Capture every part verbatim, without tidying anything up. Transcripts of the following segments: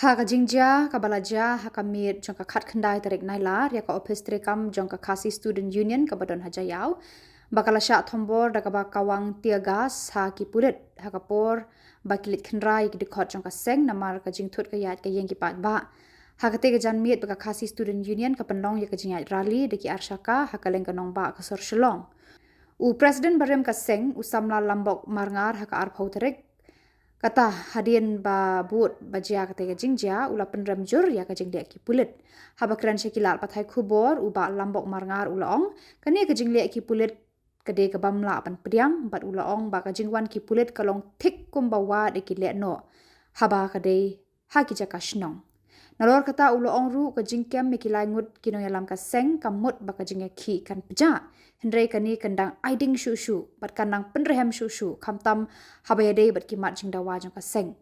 Ha ka jingjia kaba la jia ha ka miet jong ka khatkhyndai tarik Nailar ïa ka ophis treikam jong ka Khasi Student Union kaba don ha Jaïaw, ba ka la shah thombor da kaba kawang tear gas ha ki pulit ha ka por ba ki leit khynra ïa ki dkhot jong ka seng namar ka jingthut ka ïaid ka ïing ki paidbah. Ha katei ka janmiet ba ka Khasi Student Union ka pynlong ïa ka jingïaid rally da ki arshaka ha kylleng ka nongbah ka sor Shillong. U President barim ka seng, u samla Lambok Marngar, ha ka arphew tarik, kata hadien ba bud ba jia katei ka jingjia, u la pynrem jur ïa ka jingleh ki pulit. Haba kren sha ki lad pathai khubor, u Bah Lambok Marngar u la ong, kane ka jingleh ki pulit ka dei kaba ym lah ban pdiang, bad u la ong ba ka jingwan ki pulit ka long thik kumba wad ïa ki lehnoh haba ka dei ha ki jaka shnong. Nalor kata u la ong ruh ka jingkem ïa ki lai ngut ki nongïalam ka seng kam mut ba ka jingïakhih kan pjah. Hynrei kane kan dang ai ding shuh shuh bad kan dang pynrhem shuh shuh khamtam haba ïadei bad ki mat jingdawa jong ka seng.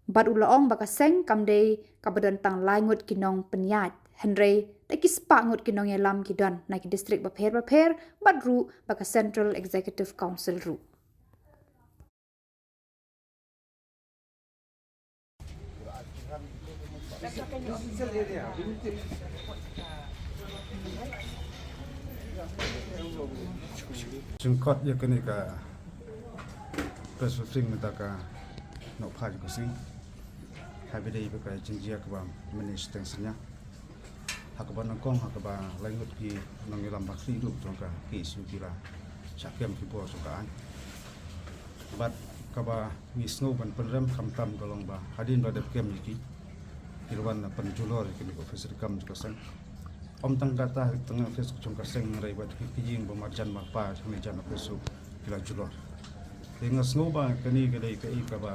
Bad u la ong ba ka seng kam dei kaba don tang lai ngut ki nongpynïaid, hynrei da ki spah ngut ki nongïalam ki don na ki distrik bapher bapher bad ruh ba ka Central Executive Council ruh. Jingkhot ïa kane ka press briefing mynta ka Nohprah jong ka sngi haba ïadei bad ka jingjia kaba mynne shiteng synñia, ha kaba nyngkong ha kaba lai ngut ki nongïalam ba khlieh ruh jong ka K S U ki la shah kem ki bor jong ka aiñ. Bad kaba ngi sngew ban pynrem khamtam ka long ba hadien ba dep kem ïa ki, ki la wan ban pynjulor ïa kine ki office treikam jong ka seng. Ym tang kata, tang office jong ka seng, hynrei bad ki ïing ba marjan marpa jong ka jan office ruh ki la julor. Te nga sngew ba kane ka dei kaei kaba,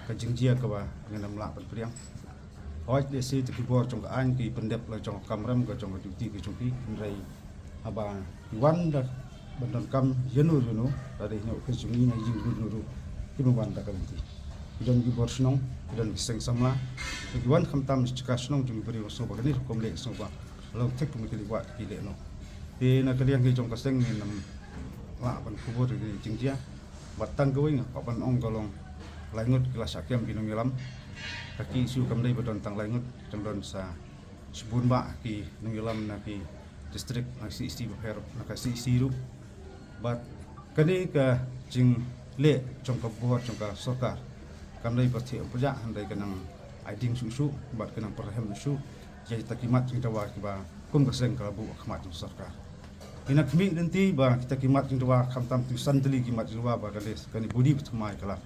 ka jingjia kaba ngin ym lah ban pdiang. Hooid, lehse te ki bor jong ka aiñ ki pyndep la jong ka kamram ka jong ka duty ka jong ki, hynrei haba ki wan da ban donkam ïano ïano, lada dei na office jong ngi, na ïing jong ngi ruh, kim wan da ka lynti. Ki don ki bor shnong, ki don ki seng samla, ki wan khamtam sha ka shnong jong ki briew, sngewbha kane ruh kam leh, sngewbha long thik kum ki leit wad ki lehnoh. Te na ka liang ki jong ka seng ngin ym lah ban kubur ïa ki jingjia. Bad tang kawei nga kwah ban ong ka long, lai ngut ki la shah kem ki nongïalam. Ka K S U kam dei ba don tang lai ngut, tang don sa shibun bah ki nongïalam na ki district, na C E C bapher, na ka C E C ruh. Bad kane ka jingleh jong ka bor jong ka sorkar kam dei ba thiah pjah, hynrei ka nang ai ding shuh shuh bad ka nang pyrhem shuh ïa kita ki mat jingdawa kiba kum ka seng ka la buh ha khmat jong sorkar. Ngi nang khmih lynti ba kita ki mat jingdawa khamtam tang san tylli ki mat jingdawa ba ka list kane body ba thymmai ka la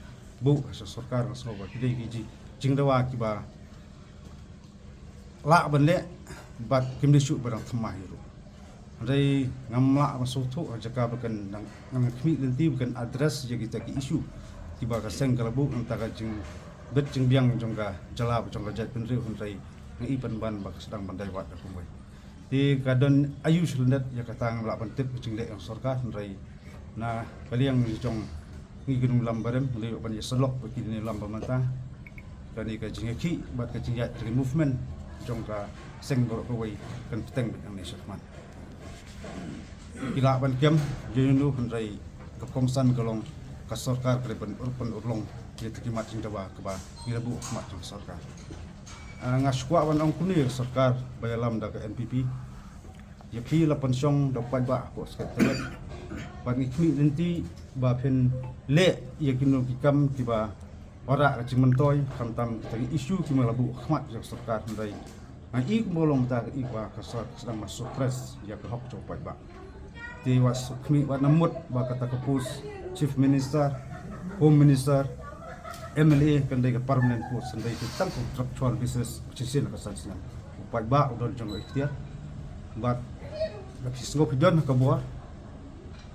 buh ha sorkar, nga sngew ba ki dei ki ji-, jingdawa kiba lah ban leh bad kim dei shuh ba dang thymmai ruh. Hynrei ngam lah ban sngewthuh ha jaka ba kan dang, ngan khmih lynti ba kan address ïa kita ki issue kiba ka seng ka la buh na ka bynta ka jingbit jingbiang jong ka jylla bad jong ka jaitbynriew, hynrei nga i pynban ba ka sdang ban dei wad da kumwei. Te ka don aïu sha lyndet ïa kata ngam lah ban tip ka jingleh jong sorkar, hynrei na ka liang jong ngi ki nongïalam barim, ngi leit ban ïasyllok bad ki nongïalam ba mynta. Kane ka jingïakhih bad ka jingïaid ka movement jong ka seng baroh kawei kan bteng beit nangne shathman. Ki lah ban kem ïano ïano, hynrei ka kongsan ka long ka sorkar ka dei ban ur, ban urlong ïa kita ki mat jingdawa kaba ngi la buh ha khmat jong ka sorkar. Ah, nga shu kwah ban ong kumne, ka sorkar ba ïalam da ka N P P ïa phi la pynshong da u paidbah hapoh Secretariat. Bad ngi khmih lynti ba phin leh ïa kino ki kam kiba wanrah ka jingmyntoi, khamtam kita ki issue kiba la buh ha khmat jong ka sorkar, hynrei nga i kumba long mynta ka i ba ka sorkar ka sdang ban suppress ïa ka hok jong u paidbah. Te wat sngewkhmih, wat nang mut ba kata ka post Chief Minister, Home Minister, M L A kan dei ka permanent post, kan dei tang contractual basis, shisien ka san snem. U paidbah u don jong ka iktiar. Bad lada phi sngew phi don ha ka bor,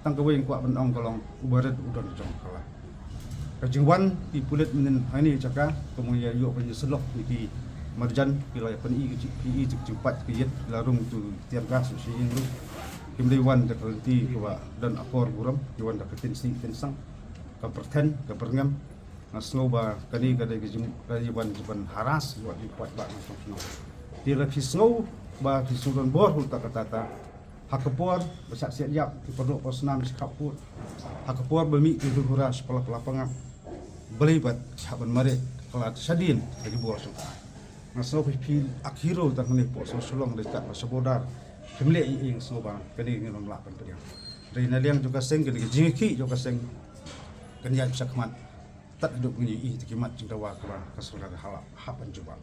tang kawei nga kwah ban ong ka long, u barit u don jong ka la. Ka jingwan ki pulit mynhynnin ha kane ka jaka, kumba ïa ïoh ban ïasyllok ïa ki marjan, ki la ïa pyni ka jing, pyni ka jingpait ka ïit, ki la rung tu tear gas sha ïing ruh. Kim dei wan da ka lynti kaba don akor burom, ki wan da ka tyngshaiñ tyngsang, ka pyrthen, ka pyrngem. Nga sngew ba kane ka dei ka jing, ka dei ban, ban harass ïa ki paidbah nongshong shnong. Te lada phi sngew ba phi sngew don bor ha kata kata, ha ka por ba shah siat ïap ki paralok parasnam shi khappud, ha ka por ba mih ki hura hura shi pala pala pangap, balei pat shah ban mareh Lad shadien ka ki bor shong. Nga sngew phi phi ak hero tang ne por so shlong de kat ba sha border. Kim leh i ing sngew ba kane ngin ym lah ban pdiang. Dei na liang jong ka seng kane ka jingki jong ka seng. Kan ïaid shakhmat. Tad duk ngi i ki mat jingdawa kaba ka sorkar ha la hap ban jubab.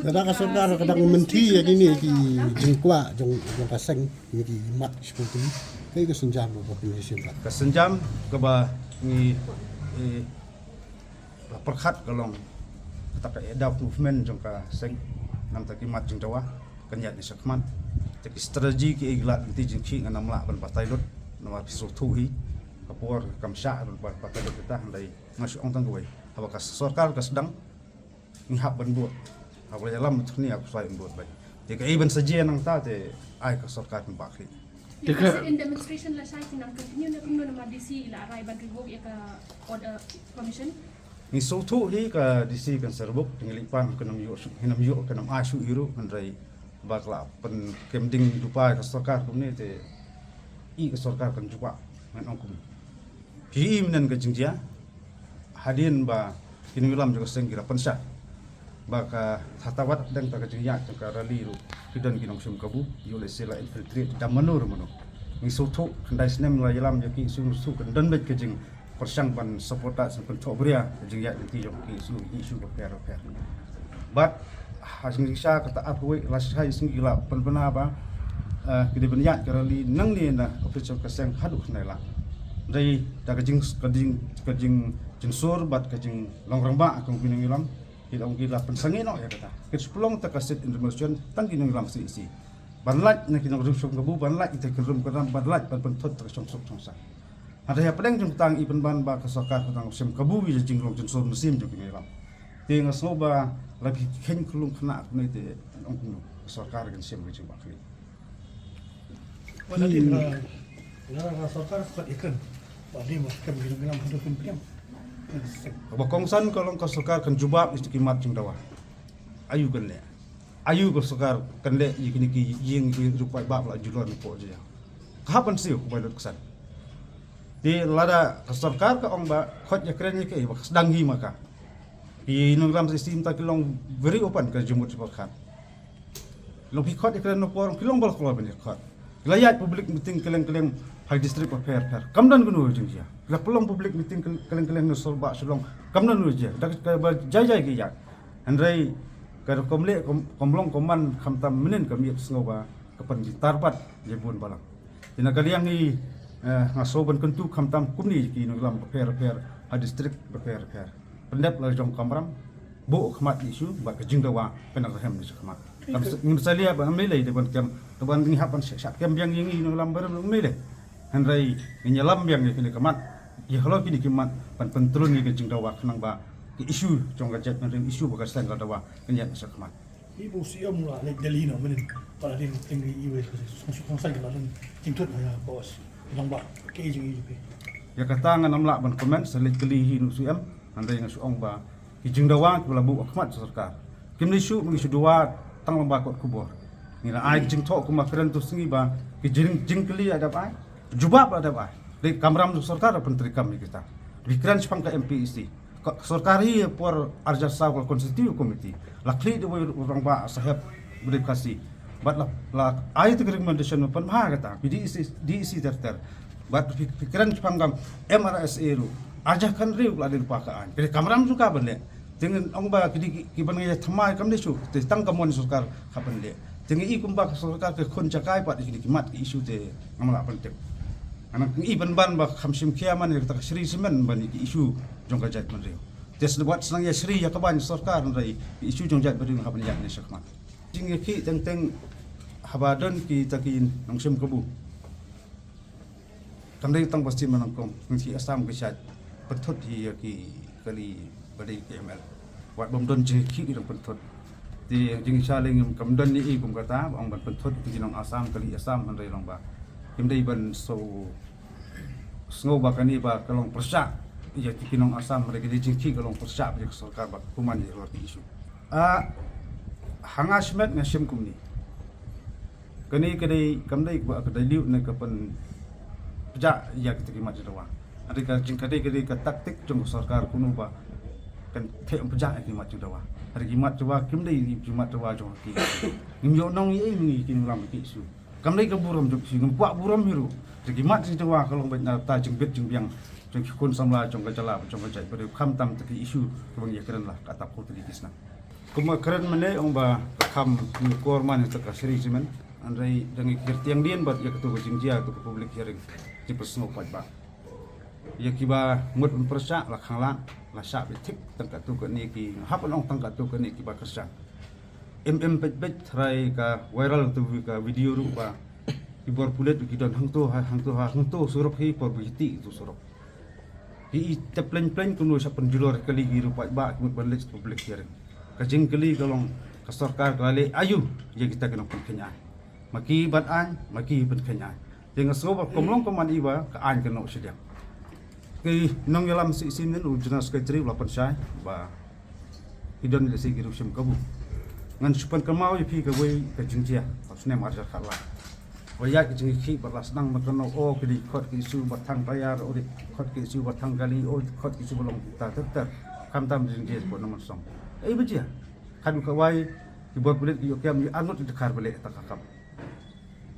Lada ka sorkar ka dang mynthi ïa kine ki jingkwah jong jong ka seng ïa ki mat shiphew tylli. Kaei ka sienjam ba phi ïa shim ka? Ka sienjam kaba ngi eh, ba pyrkhat ka long kata ka adult movement jong ka seng namta ki mat jingdawa kan ïaid ne shakhmat. Te ki strategy ki ei ki lad lynti jingkhih ngan ym lah ban batai lut namar phi sngewthuh hi ka por kam shah ban batai lut kita hynrei nga shu ong tang kawei haba ka sorkar ka sdang ngi hap ban bud. Haba la ïalam thni hap swai ban bud bad. Te ka ei ban sa jia nangta te ai ka sorkar pynbak hi. Te ka sit-in demonstration la shai ki nang continue ne kumno namar D C la rai ban revoke ïa ka order commission. Ngi sngewthuh hi ka D C kan sa revoke te ngi leit pan kan ym ïoh shu kan ym ïoh kan ym ai shu ïa ruh hynrei ba ka la pynkem ding dupa ka sorkar kumne te i ka sorkar kan jubab ngan ong kumne. Phi i mynne ka jingjia hadien ba ki nongïalam jong ka seng ki la pynshai ba ka hata wat dang ta ka jingïaid jong ka rally ruh ki don ki nongshim kabu ïoh lehse la infiltrate da mano re mano. Ngi sngewthuh khyndai snem la ïalam ïa ki issue ngi sngewthuh kan don beit ka jingpyrshang ban sabotage ban pynthok bria ka jingïaid lynti jong ki issue ki issue bapher bapher. Bad ha jingshisha kata arphew wei la shai sngi la pynbna ba eh, ki dei ban ïaid ka rally nangne na office jong ka seng haduh khyndai la. Dei da ka jing ka jing ka jing jingsur bad ka jinglong rangbah ka ngi nongïalam ki long ki la pynsangeh noh ïa kata. Ki shu pynlong ta ka sit-in demonstration tang ki nongïalam C E C. Ban lait na ki nongrim shong kabu ban lait ita ki rum ka dam ban lait ban pynthut ta ka shongsuk shongsang. Hynrei hapdeng jong kata ngi pynban ba ka sorkar ka dang shim kabu ïa ka jinglong jingsur mynsiem jong ki nongïalam. Te nga sngew ba la phi kheiñ khlung khynnah kumne te ong kumno ka sorkar kan shim ka jingbakla. Wala te la la la sorkar khot ïa kan. Ba ni ma kam ki nongïalam haduh kan pdiang. Ba kongsan ka long ka sorkar kan jubab ïa ki mat jingdawa. Aïu kan leh. Aïu ka sorkar kan leh ïa kine ki ïing ki rupai bap la julor ni pok jia. Ka hap ban siew ka bai lut ksan. Te lada ka sorkar ka ong ba khot ïa kren ïa ka ba ka sdang hi ma ka. Ki nongïalam C E C mynta ki long very open ka jingmut jingpyrkhat. Long phi khot ïa kren no por ki long bal kloi ban ïa khot. Ki la ïaid public meeting kylleng kylleng ha district bapher pher. Kam don kano jingjia. Ki la pynlong public meeting kylleng kylleng na Sorbah Shillong. Kam don kano jingjia. Da ka ba jai jai ki ïaid. Hynrei ka rukom leh kom, kom long kom man khamtam mynnin ka miet sngew ba ka pynjynjar bad ïa bun balang. Te na ka liang hi eh, nga sngew ban kyntu khamtam kumne ki nongïalam bapher bapher ha district bapher bapher. Pyndep la jong kamram buh khmat issue bad ka jingdawa ka nang rhem ni shakhmat. Kam ngim sa lia ba ngim lei de ban kem to ban ngi hap ban shah kem biang ïa ngi nongïalam barim ngim lei. Hynrei ngin ïalam biang ïa kine ka mat ïa halor kine ki mat ban pyntrun ïa ka jingdawa khnang ba ki issue jong ka jaitbynriew issue ba ka seng ka dawa kan ïaid shakhmat. Hi bu siem la leh Delhi no mynnin. Pala din ting i we song song sai la din ting tut ya boss. Long ba ke jing i pe. Ïa kata ngan ym lah ban comment sa leh kali hi nu siem. Hynrei nga shu ong ba ki jingdawa ki la buh khmat sorkar. Kim ne shu ngi shu dawa tang long ba kot khubor. Ngi la ai jingthoh kum ma kren tu sngi ba ki jing jingkylli la dep ai. Jubab la dep ai. Dei kamram sorkar la pyntreikam ïa kita. Bi kren shaphang ka M P E C. Ka sorkar hi por arja saw ka constitute committee la khlieh da wei u rangbah saheb Merdeka Khasi bad la la ai te recommendation ban pynbha kata pi D E C D E C ter ter bad pi kren pang kam M R S A ruh arja kan riu la dei pa ka an kre kamram ju ka ban leh te ngan ong ba ki di ki ban ngai thamai kam de shu te tang ka mon sorkar ka ban leh te ngi i kumba ka sorkar ka khun jakai pat ki di ki mat ki issue te ngam lah ban tip. Ana ngi ban ban ba kham shim khia man kata ka shri simen ban ki issue jong ka jaitbynriew. Te sdang wat sdang ïa shri ïa ka ban sorkar hynrei issue jong jaitbynriew ha ban ïaid ne shakhmat. Jingïakhih teng teng haba don kita ki nongshim kabu. Kam dei tang ba shim ma nyngkong ngi ki Assam ki shait pynthut hi ïa ki kali ba dei ki M L. Wat bym don jingïakhih ki dang pynthut. Te jingshisha lei ngim kam don ne i kum kata ba ong ban pynthut ki nong Assam kali Assam hynrei long ba kim dei ban so sngew ba kane ba ka long pyrshah ïa ki nong Assam hynrei ka dei jingïakhih ka long pyrshah ïa ka sorkar ba kumne ïa ki issue. Ah, ha nga shimet nga shim kumne. Kane ka dei kam dei ba ka dei liu ne ka pynpjah ïa kita ki mat jingdawa. Hynrei ka jing ka dei ka dei ka taktik jong ka sorkar kumno ba Kan theh ym pjah ïa ki mat jingdawa. Hynrei ki mat jingdawa kim dei ki mat jingdawa jong ki. Ngim ïoh nong ei ei ngi ki nongïalam ki issue. Kam dei ka burom jong ki issue, ngim kwah burom hi ruh. Hynrei ki mat jingdawa ka long beit na ta jingbit jingbiang jong ki khun samla jong ka jylla jong ka jaitbynriew, khamtam ta ki issue kiba ngi ïakren la ka tap ko ta ki sna. Kumba kren mynne ong ba ka kham ngi kor man ïa ka Shree Cement. Hynrei dang ngi kyrtiang dien bad ïa katu ka jingjia katu ka public hearing jingpynsngew paidbah. Ïa kiba mut ban pyrshah la khang la la shah beit thik tang katu kane ki hap ban ong tang katu kane kiba kyrshan. Em em peit peit trai ka viral tu ka video ruh ba ki bor pulit ki don hangto ha hangto ha hangto surok hi por biti tu surok. Ki i tep pleng pleng kumno shah pynjulor kali ki ruh paidbah ki mut ban leit public hearing. Ka jingkali ka long ka sorkar ka la leh aïu ïa kita ki nongpynkheiñ aiñ. Ma ki ban aiñ ma ki pynkheiñ aiñ. Te nga sngew ba kum long kumne i ba ka aiñ ka noh shiliang. Ki nongïalam C C Menen u General Secretary u la pynshai ba ki don lehse ki ruh shim kabu. Ngan shu pynkynmaw ïa phi kawei ka jingjia ha u snem ar hajar khatlai. Ba ïa ki jingkhih ba la sdang ban kynnoh o ki dei khot ki issue ba thang tayar, o dei khot ki issue ba thang kali, o khot ki issue ba long ta ter ter. Khamtam jingjia ba nang song. Ei ba jia. Kadu kawei ki bor pulit ki ïoh kiam ïa arngut ïa dkhar ba leh ta ka kam.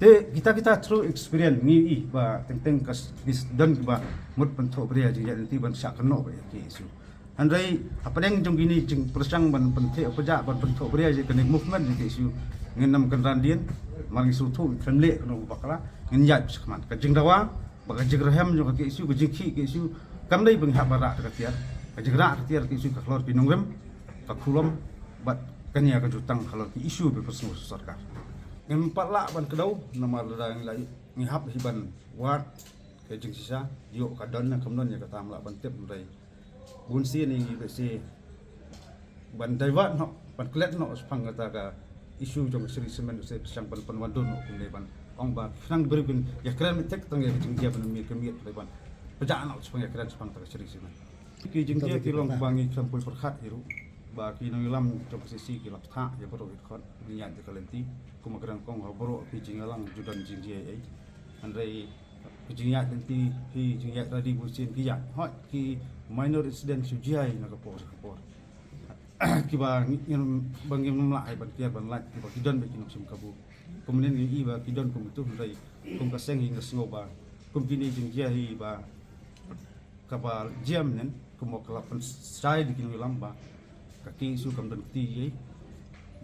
Te kita kita through experience ngi i ba teng teng ka s- bis don kiba mut pynthoh bria jingïaid lynti ban shah kynnoh ba ïa ki issue. Hynrei hapdeng jong kine jingpyrshang ban pyntheh pyrshah ban pynthoh bria ïa kane movement ïa ki issue ngin ym kynran dien mar ngi sngewthuh ngi khlem leh kano ba bakla ngin ïaid shakhmat ka jingdawa ba ka jingrhem jong ka ki issue ka jingkhih ki issue kam dei ba ngi hap ba rah ka tiar ka jingrah ka tiar ki issue ka khlor ki nongrim ka khulom bad kane ka jutang halor ki issue ba pynsngew sorkar. Ngim pat lah ban kdew namar lada ngi la ngi hap hi ban wad ka jingshisha ïoh ka don na kam don ïa kata ym lah ban tip hynrei bun sien ngi ba si ban divert noh ban klet noh shaphang kata ka issue jong ka Shree Cement se pyrshang ban pynwan dun noh kumne ban ong ba khnang briew kin ïakren thik tang ïa ka jingjia ban mih ka mih ban pynjah noh shaphang ïakren shaphang kata ka Shree Cement. Ki jingjia ki long ba ngi khlem poi pyrkhat hi ruh ba ki nongïalam jong ka C C ki la pynthah ïa baroh ki dkhot ngi ïaid da ka lynti. Kum ka rang kong ha baroh ki jingïalang ju don jingjia ei. Hynrei ki jingïaid lynti ki jingïaid radi bun sien ki ïaid hoi ki minor incident shu jia na ka por ka por. Kiba ngim ba ngim lah ai ban kiar ban lait kiba ki don ba ki nongshim kabu. Kum nen ngi i ba ki don kum tu hynrei kum ka seng hi nga sngew ba kum kine jingjia hi ba kaba jia mynne kum ka la pynshai da ki nongïalam ba ka ki issue kam don kti ei.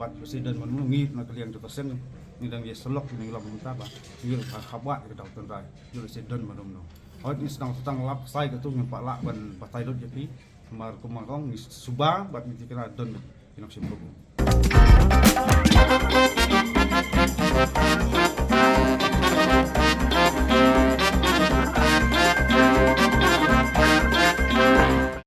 Bad ba si don man ngi na ka liang jong ka seng ngi dang ïa sylok ki nongïalam mynta ba ngi ka haba ka dau tynrai ïa si don man no. Hoi ngi sdang tang lap sai ka tu ngi pat lah ban batai lut ïa phi. Mar kum ma kong ngi suba bad ngi kena don ki nongshim kabu.